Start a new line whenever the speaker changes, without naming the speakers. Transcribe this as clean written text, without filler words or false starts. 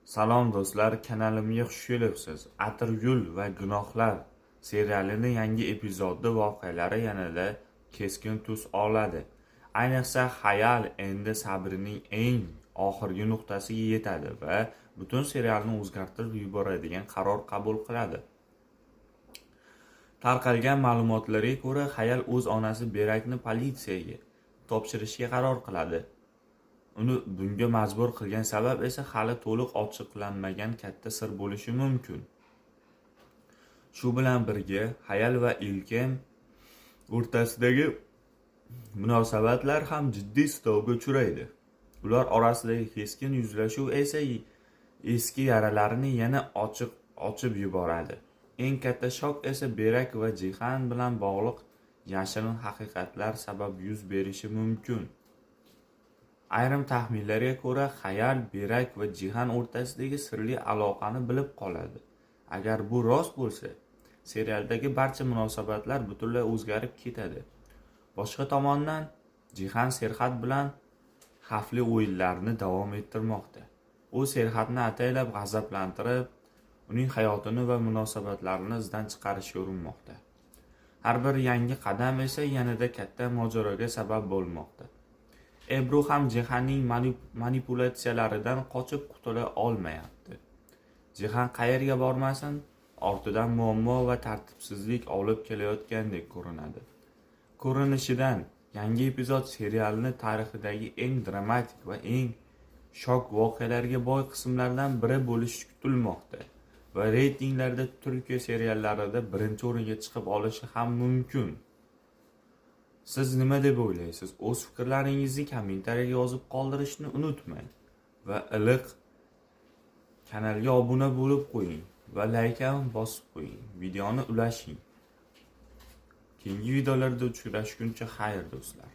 Salom do'stlar, kanalimga xush kelibsiz. Atirgul va gunohlar serialini yangi epizodi voqealari yanada keskin tus oladi. Ayniqsa, Hayal endi sabrining eng oxirgi nuqtasiga yetadi va butun serialni o'zgartirib yuboradigan qaror qabul qiladi. Tarqalgan ma'lumotlarga ko'ra, Hayal o'z onasi Berakni politsiyaga topshirishga qaror qiladi. Uni bunga majbur qilgan sabab esa hali to'liq ochiqlanmagan katta sir bo'lishi mumkin. Shu bilan birga, Hayal va Ilkem o'rtasidagi munosabatlar ham jiddiy sinovga uchraydi. Ular orasidagi keskin yuzlashuv esa eski yaralarni yana ochib yuboradi. Eng katta shok esa Berak va Jihan bilan bog'liq yashirin haqiqatlar sabab yuz berishi mumkin. Ayrim taxminlarga ko'ra, Hayal Berak va Jihan o'rtasidagi sirli aloqani bilib qoladi. Agar bu rost bo'lsa, serialdagi barcha munosabatlar butunlay o'zgarib ketadi. Boshqa tomondan, Jihan Serhat bilan xavfli o'yinlarni davom ettirmoqda. U Serhatni ataylab g'azablantirib, uning hayotini va munosabatlarini izdan chiqarishga urinmoqda. Har bir yangi qadam esa yanada katta mojaroga sabab bo'lmoqda. Ebru ham Jihanning manipulyatsiyalaridan qochib qutula olmayapti. Jihan qayerga bormasin, ortidan muammo va tartibsizlik olib kelayotgandek ko'rinadi. Ko'rinishidan, yangi epizod serialni tarixidagi eng dramatik va eng shok voqealarga boy qismlardan biri bo'lishi kutilmoqda va reytinglarda Turkiya seriallarida birinchi o'ringa chiqib olishi ham mumkin. Siz nima deb o'ylaysiz? O'z fikrlaringizni kommentariyaga yozib qoldirishni unutmang va iliq kanalga obuna bo'lib qo'ying va layk ham bosib qo'ying. Videoni ulashing. Keyingi videolarda uchrashguncha xayr, do'stlar.